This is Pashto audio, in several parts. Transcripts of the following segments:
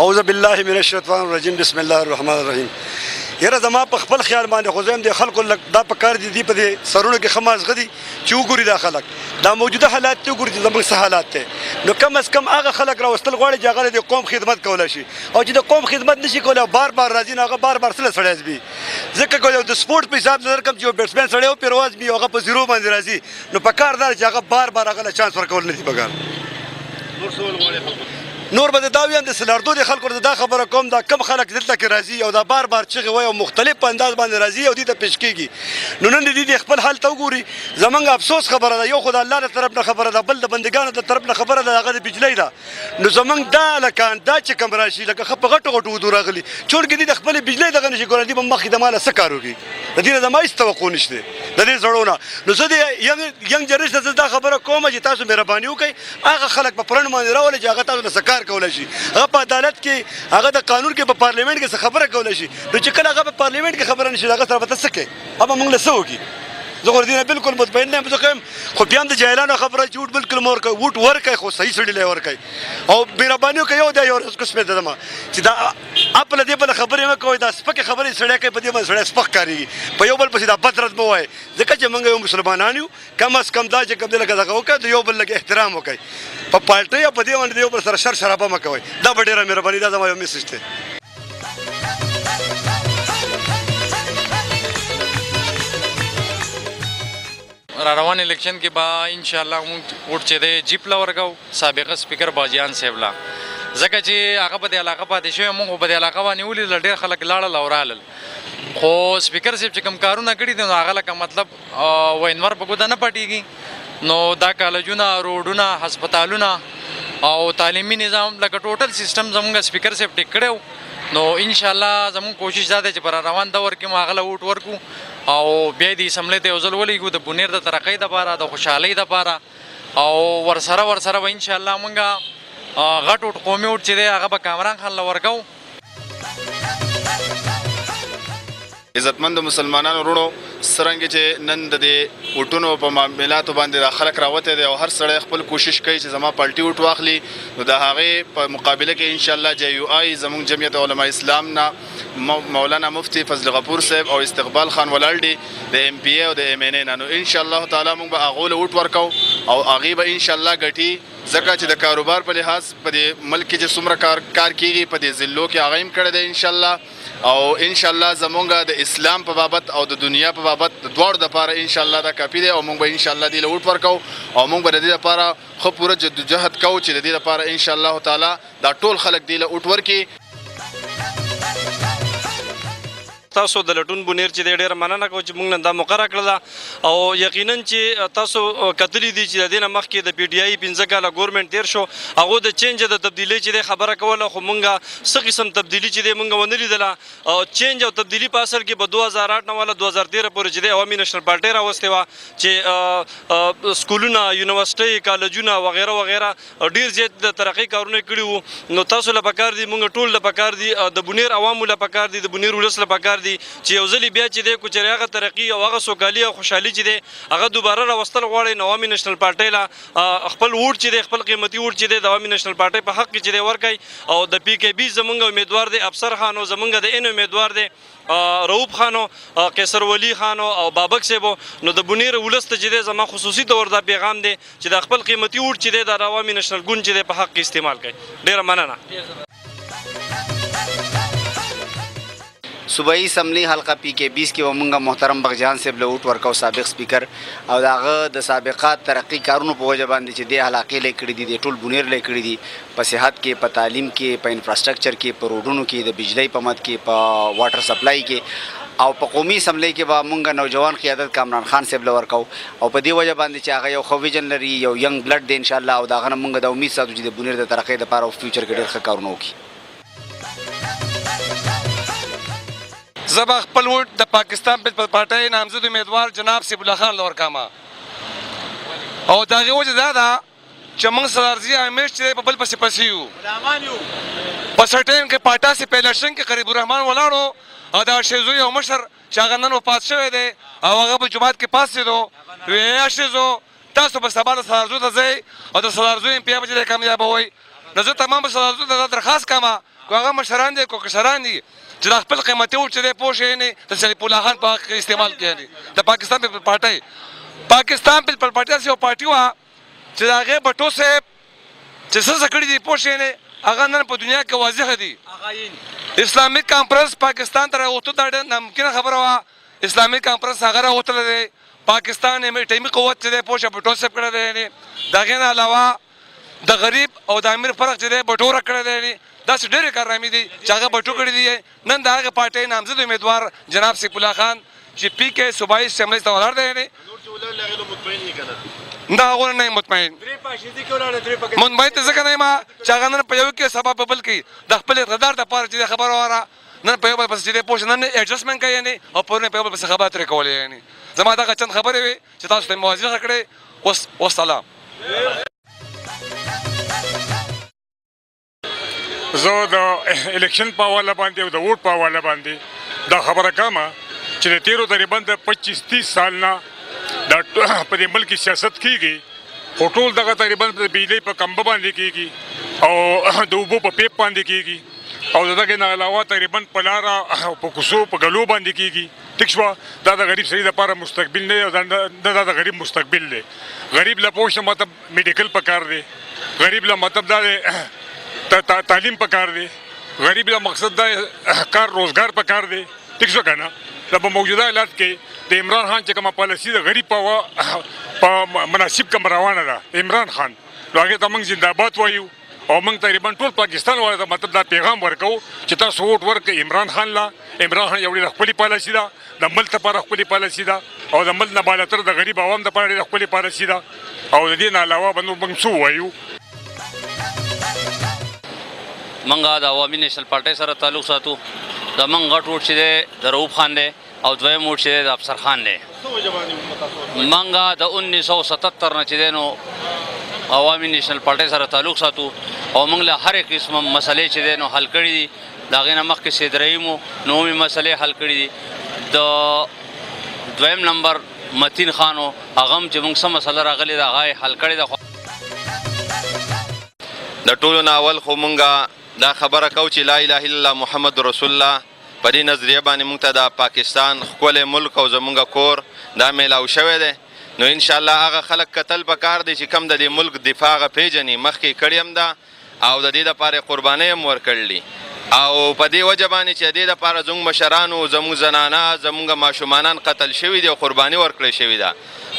اعوذ بالله من الشیطان الرجیم، بسم الله الرحمن الرحیم. یاره زما په خپل خیال باندې خو زه هم د خلکو دا په کار دي، په دې سرونو کې ښه مازغه دي چې وګوري دا خلک دا موجوده حالات ته وګوري چې زموږ څه حالات دی. نو کم از کم هغه خلک راوستل غواړي چې هغه د قوم خدمت کولی شي، او چې د قوم خدمت نشي کولی بار بار راځي، نو هغه بار بار څه سړی ازمي. ځکه که یو د سپورټ په حساب نظر کوم چې یو بیټسمین سړی و پرې وازمي او هغه په زیرو باندې راځي، نو په کار دا چې هغه بار بار هغه له چانس ورکول نه دي پکار. نور به دا ویم د سلاردو د خلکو دا خبره کوم، دا کم خلک دلته کې راځي او دا بار بار چغې وایي او مختلف په انداز باندې راځي او دې ته پیش کېږي. نو نن دې دې خپل حال ته وګوري. زمونږ افسوس خبره ده، یو خو د الله له طرف نه خبره ده، بل د بندګانو د طرف نه خبره ده، هغه د بجلۍ ده. نو زمونږ دا هلکان دا چې کوم راشي لکه ښه په غټو غټو ودو راغلي، چونکې دې د خپلې بجلۍ دغه نشي کولی، دې به مخکې د ماله څه کار وکړي؟ د دې نه زما هېڅ توقع نشته د دې زړو نه. نو زه د ینګ جنریشن ته دا خبره کوم چې تاسو مهرباني وکړئ، هغه خلک په پرنډ باندې راولئ چې هغه تاسو له څه کار کولی شي، هغه په عدالت کې، هغه د قانون کې، په پارلیمنت کې څه خبره کولی شي. نو چې کله هغه په پارلیمنت کې خبره نشي، هغه سره به ته څه کوې؟ هغه به موږ له څه وکړي؟ زه خو دې نه بالکل مطمئن نه یم. زه خو خو بیا هم د جاهلانو خبره چې ووټ بالکل مه ورکوئ، ووټ ورکړئ خو صحیح سړي له یې ورکړئ او مهرباني وکړئ. یو دا یو ورځ قسمې ته ځم چې دا خپله دې بله خبرې مه کوئ، دا سپکې خبرې سړی کوي، په دې باندې سړی سپک ښکارېږي، په یو بل پسې دا بد رد مه وایئ، ځکه چې موږ یو مسلمانان یو. کم از کم دا چې کوم دی لکه دغه وکړئ، د یو بل لږ احترام وکړئ، په پالټۍ او په دې باندې د یو بل سره شر شرابه مه کوئ. دا به ډېره مهرباني، دا زما یو میسج دی. را روان الیکشن کې به ان شاء الله موږ ووټ چې دی جیپ له ورکوو سابقه سپیکر باجیان صاحب له، ځکه چې هغه په دې علاقه پاتې شوی، موږ خو په دې علاقه باندې ولیدل ډېر خلک لاړل او رالل، خو سپیکر صاحب چې کوم کارونه کړي دي نو هغه لکه مطلب وینور په ګوته نه پټېږي. نو دا کالجونه، روډونه، هسپتالونه او تعلیمي نظام لکه ټوټل سیستم زموږ سپیکر صاحب ټیک کړی. نو ان شاء الله زموږ کوشش دا دی چې په روان دور کې مو هغه له ووټ ورکړو او بیا دې اسمبلۍ ته یو ځل ولېږو د بونیر د ترقۍ دپاره، د خوشحالۍ دپاره، او ورسره به ان شاء الله موږ غټ ووټ قومي ووټ چې دی هغه به کامران خان له ورکوو. عزتمند مسلمانانو وروڼو، څرنګه چې نن د دې ووټونو په معاملاتو باندې دا خلک راوتی دی او هر سړی خپل کوشش کوي چې زما پالټي ووټ واخلي، نو د هغې په مقابله کې انشاءالله جی یو آی زموږ جمعیت علما اسلام نه مولانا مفتي فضل غفور صاحب او استقبال خان ولاړ دي د ایم پي ای او د ایم این ای نه. نو انشاءالله تعالی موږ به هغو له ووټ ورکوو او هغې به انشاءالله ګټي، ځکه چې د کاروبار په لحاظ په دې ملک کې چې څومره کار کیږي په دې ضلعو کې هغه هم کړی دی انشاءالله. او انشاءالله زمونږ د اسلام په بابت او د دنیا په بابت د دواړو دپاره انشاءالله دا کافي دی او موږ به انشاءالله دې له ووټ ورکوو او موږ به د دې دپاره ښه پوره جدوجهد کوو چې د دې دپاره انشاءالله تعالی دا ټول خلک دې له ووټ ورکړي. تاسو د لټون بونیر چې دی ډېره مننه کوو چې موږ نن دا موقع راکړله، او یقینا چې تاسو کتلي دي چې د دې نه مخکې د پي ټي آی 5 کاله ګورنمنټ تېر شو، هغو د چینج د تبدیلۍ چې دی خبره کوله، خو موږ څه قسم تبدیلي چې دی موږ ونه لیدله. او چینج او تبدیلي په اصل کې په 2008 نه والا 2013 پورې چې دی عوامي نېشنل پارټۍ راوستې وه چې سکولونه، یونیورسټۍ، کالجونه وغیره وغیره ډېر زیات د ترقۍ کارونه کړي وو. نو تاسو له پکار دي، موږ ټول له پکار دي، د بونیر عوامو له پکار دي، د بونیر ولس له پکار دي چې یو ځلې بیا چې دی کوچري هغه ترقي او هغه سوکالي او خوشحالي چې دی هغه دوباره راوستل غواړي، نو عوامي نېشنل پارټۍ له خپل ووټ چې دی، خپل قیمتي ووټ چې دی د عوامي نېشنل پارټۍ په حق کې چې دی ورکړي. او د پی کې بي زمونږ امیدوار دی افسر خان او زمونږ د ان امیدوار دی رؤف خان او قیصر ولی خان او بابک صاحب. نو د بونیر ولس ته چې دی زما خصوصي طور دا پیغام دی چې د خپل قیمتي ووټ چې دی د عوامي نېشنل ګوند چې دی په حق کې استعمال کړئ. ډېره مننه. صوبایي اسمبلی حلقه پی کې 20 کې به مونږ محترم بغجان صاحب له ووټ ورکاو سابق سپیکر، او د هغه د سابقه ترقي کارونو په وجه باندې چې دې علاقې لې کړي دي، دې ټول بونیر لې کړي دي، په صحت کې، په تعلیم کې، په انفراسټرکچر کې، په روډونو کې، د بجلی په مد کې، په واټر سپلای کې، او په قومي اسمبلی کې به مونږ نوجوان قیادت کامران خان صاحب له ورکاو. او په دې وجه باندې چې هغه یو ښه ویژن لري، یو ینګ بلډ دی انشاءالله، او د هغه نه مونږ دا امید ساتو چې د بونیر د ترقۍ دپاره او فیوچر کې ډېر ښه کارونه وکړي. زه به خپل ووټ د پاکستان پیپلز پارټۍ نامزد امیدوار جناب سیف الله خان له ورکوم، او د هغې وجه دا ده چې موږ سردارزي همیش چې په بل پسې پسې یو. په څه ټایم کې پاټا سي په الیکشن کې قریب الرحمن ولاړو، او دا شیزو یو مشر چې هغه نن وفات شوی دی او هغه په جومات کې پاڅېدو، ویې یا شیزو تاسو به سبا د سردارزو ته ځئ او د سردارزو ایم پي به چې دی کامیابوئ. نو زه تمام سردارزو ته دا درخواست کوم کو هغه مشران دي کو کشران دي چې د خپل قیمتي ووټ چې دی پوه شي یعنې د سیف الله خان په حق کې استعمال کړي، یعنې د پاکستان پیپل پارټۍ. پاکستان پیپل پارټي داسې یو پارټي وه چې د هغې بټو صاحب چې څه څه کړي دي پوه شي یعنې هغه نن په دنیا کې واضح دي. اسلامي کانفرنس پاکستان ته راغوښتو دا ډېره ناممکنه خبره وه. اسلامي کانفرنس هغه راغوښتلی دی. پاکستان اټومي قوت چې دی پوه شه بټو صاحب کړی دی، یعنې د هغې نه علاوه د غریب او د امیر فرق چې دی بټو ورک کړی دی، یعنې داسې ډېرې کارنامې دي چې هغه بټو کړي دي. نن د هغې پارټۍ نامزد امیدوار جناب سیف الله خان چې پی کې صوبایي اسمبلۍ ته ولاړ دی، یعنې نه هغو نه یم مطمئن. مطمئن ته ځکه نه یم چې هغه نن په یو کې سبا په بل کې د خپل اقتدار دپاره چې دی خبره واره نن په یو بل پسې چې دی پوه شه نن ایډجسټمنټ کوي، یعنې او پرون یې په یو بل پسې خبره ترې کولې. یعنې زما دغه چند خبرې وې چې تاسو ته مې واضحه کړې. اوس والسلام. زه د الیکشن په حواله باندې او د ووټ په حواله باندې دا خبره کوم چې د تیرو تقریبا د 25 30 سال نه د په دې ملک کې سیاست کیږي، خو ټول دغه تقریبا د بجلۍ په کمبه باندې کیږي او د اوبو په پیپ باندې کیږي او د دغې نه علاوه تقریبا په لاره او په کوڅو په ګلو باندې کیږي. ټیک شوه، دا د غریب سړي دپاره مستقبل نه دی او نه دا د غریب مستقبل دی. غریب له پوه شه مطلب میډیکل پکار دی، غریب له مطلب دا دی تعلیم پکار دی، غریب له مقصد دا کار روزګار پکار دی. ټیک شو که نه؟ دا په موجوده حالات کې د عمران خان چې کومه پالیسي د غریب په مناسب کوم روانه ده عمران خان، نو هغې ته موږ زنده‌باد وایو او موږ تقریبا ټول پاکستان والا ته مطلب دا پیغام ورکوو چې تاسو ووټ ورکړئ عمران خان له. عمران خان یو ډېره ښکلې پالیسي ده، د ملک لپاره ښکلې پالیسي ده او د ملک نه بالاتر د غریب عوام لپاره ډېره ښکلې پالیسي ده او د دې نه علاوه به نور موږ څه ووایو. موږ د عوامي نېشنل پارټۍ سره تعلق ساتو. د موږ غټ ووټ چې دی د رؤف خان دی او دویم ووټ چې دی د افسر خان دی. موږ د 1977 نه چې دی نو عوامي نېشنل پارټۍ سره تعلق ساتو او موږ له هرې قسمه مسلې چې دی نو حل کړي دي. د هغې نه مخکې سید رحیم و، نو هم یې مسلې حل کړي دي. د دویم نمبر متین خان و، هغه هم چې موږ څه مسله راغلې ده هغه یې حل کړې ده. د ټولو نه اول خو مونږ دا خبره کوو چې لا اله الا الله محمد رسول الله په دې نظریه باندې مونږ ته د پاکستان ښکلی ملک او زمونږ کور دا میلاو شوی دی. نو انشاءالله هغه خلک کتل پکار دی چې کم د دې ملک دفاع هغه پېژني، مخکې کړې هم ده او د دې دپاره قربانۍ هم ورکړلي او په دې وجه باندې چې د دې دپاره زموږ مشرانو، زموږ زنانه، زموږ ماشومانان قتل شوي دي او قرباني ورکړی شوې ده.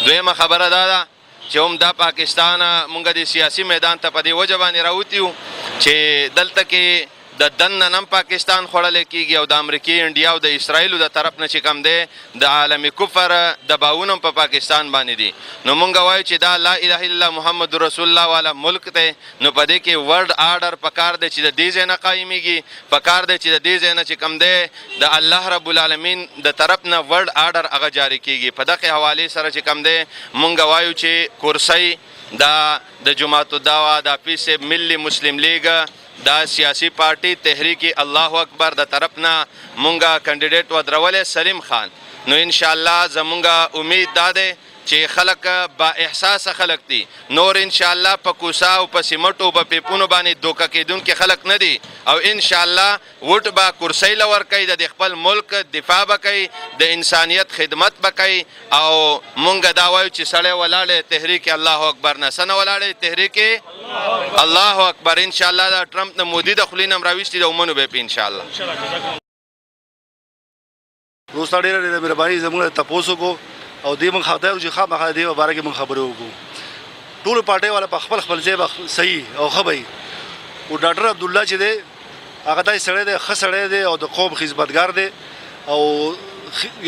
دویمه خبره دا ده چې هم دا پاکستان مونږ د سیاسي میدان ته په دې وجه باندې راوتي یو چې دلته کې د دننه هم پاکستان خوړلی کېږي او د امریکې، انډیا او د اسرائیلو د طرف نه چې کوم دی د عالم کفر دباوونه هم په پاکستان باندې دي. نو مونږ وایو چې دا لا اله الا الله محمد رسول الله والا ملک دی، نو په دې کې ورلډ آرډر پکار دی چې د دې ځای نه قایمېږي، پکار دی چې د دې ځای نه چې کوم دی د الله رب العالمین د طرف نه ورلډ آرډر هغه جاري کېږي. په دغې حوالې سره چې کوم دی مونږ وایو چې کرسۍ دا د جماعت الدعوه، د حفیظ صاحب ملي مسلم لیګ، دا سیاسي پارټي تحریک الله اکبر د طرف نه مونږه کاندیدټ ودرولی سلیم خان. نو انشاءالله زمونږ امید دا دی چې خلک با احساسه خلک دي، نور انشاءالله په کوسا او په سیمټو په پیپونو باندې دوکه کېدونکي خلک نه دي او انشاءالله ووټ به کرسۍ له ورکوي، د خپل ملک دفاع به کوي، د انسانیت خدمت به کوي. او مونږ دا وایو چې سړی ولاړ دی تحریک الله اکبر نه، څه نه ولاړ دی تحریک الله اکبر. انشاءالله دا ټرمپ نه مودي د خولې نه هم راویستي دی او منو به یې پرې انشاءالله. روستا ډېره ډېره مهرباني زموږ تپوس وکړو او دې موږ خدای چې خامخا دې باره کې موږ خبرې وکړو. ټول پارټۍ والا په خپل خپل ځای به صحیح او ښه به وي. او ډاکټر عبدالله چې دی هغه داسې سړی دی، ښه سړی دی او د قوم خدمتګار دی او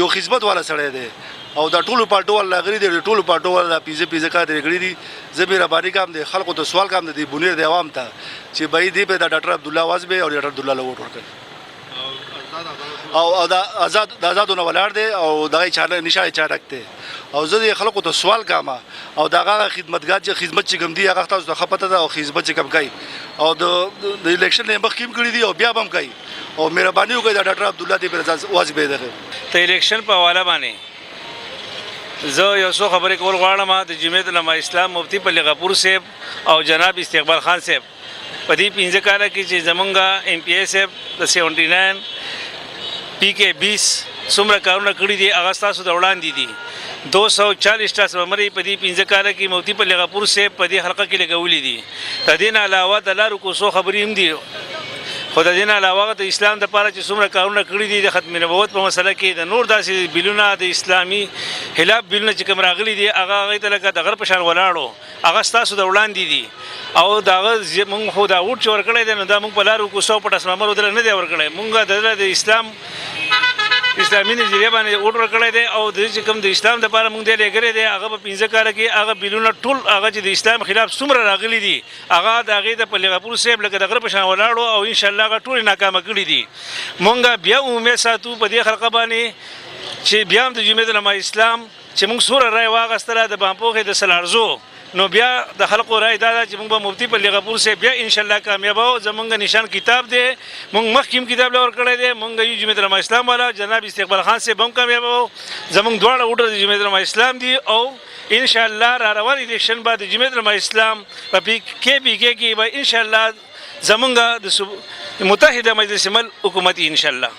یو خدمت والا سړی دی او دا ټولو پارټو والا راغلي دي، د ټولو پارټو والا دا پنځه پنځه کاله تېر کړي دي. زه مهرباني کوم د خلکو ته سوال کوم د دې بونیر د عوام ته چې به دې په دا ډاکټر عبدالله وازبې او ډاکټر عبدالله له ووټ ورکړي. او دا آزاد د آزادو نه ولاړ دی او دغه چانه نشانه چانک دی. او زه د خلکو ته سوال کوم او دغه خدمتګار چې خدمت چې کوم دی هغه تاسو ته ښه پته ده او خدمت چې کوم کوي او د الیکشن نه مخکې هم کړي دي او بیا به هم کوي. او مهرباني وکړئ دا ډاکټر عبدالله دې پر ځان واجب دی. د الیکشن په حواله باندې زه یو څو خبرې کول غواړم. د جمعیت علماء اسلام مفتي پلي غفور صاحب او جناب استقبال خان صاحب په دې 5 کاله کې چې زمونږ ایم پي ای صاحب د 79 پی کې 20 څومره کارونه کړي دي، هغه ستاسو د وړاندې دي. 240 ټرانسفارمرې په دې 5 کاله کې مفتي پلي غفور صاحب په دې حلقه کې لګولې دي. د دې نه علاوه د لارو کوڅو خبرې هم دي، خو د دې نه علاوه د اسلام دپاره چې څومره کارونه کړي دي، د ختم نبوت په مسله کې د نور داسې بیلونه، د اسلامي خلاف بیلونه چې کوم راغلي دي، هغه هغې ته لکه د غره په شان ولاړو، هغه ستاسو د وړاندې دي. او د هغه موږ خو دا ووټ چې ورکړی دی، نو دا موږ په لارو کوڅو په ټرانسفارمرو دله نه دی ورکړی. موږ دله د اسلامي نظریه باندې ووټ ورکړی دی، او د چې کوم د اسلام دپاره موږ دی لېږلی دی، هغه په 5 کاله کې هغه بیلونه ټول هغه چې د اسلام خلاف څومره راغلي دي، هغه د هغې د پلي غفور صاحب لکه د غره په شان ولاړو او انشاءالله هغه ټولې ناکامه کړي دي. موږ بیا امید ساتو په دې خلقه باندې چې بیا هم د جمعیت علما اسلام چې موږ څومره رایه واخیستله د بامپوخې د سلارزو، نو بیا د خلکو رای دا ده چې موږ به مفتي پلي غفور صاحب بیا انشاءالله کامیابه. زمونږ نشان کتاب دی، موږ مخکې هم کتاب له ورکړی دی. موږ یو جمعیت علما اسلام والا جناب استقبال خان صاحب هم کامیابه. زمونږ دواړه ووټر د جمعیت علما اسلام دي، او انشاءالله را روان الیکشن به د جمعیت علما اسلام په پی کې پی کې کې به انشاءالله زمونږ د متحده مجلس عمل حکومت انشاءالله.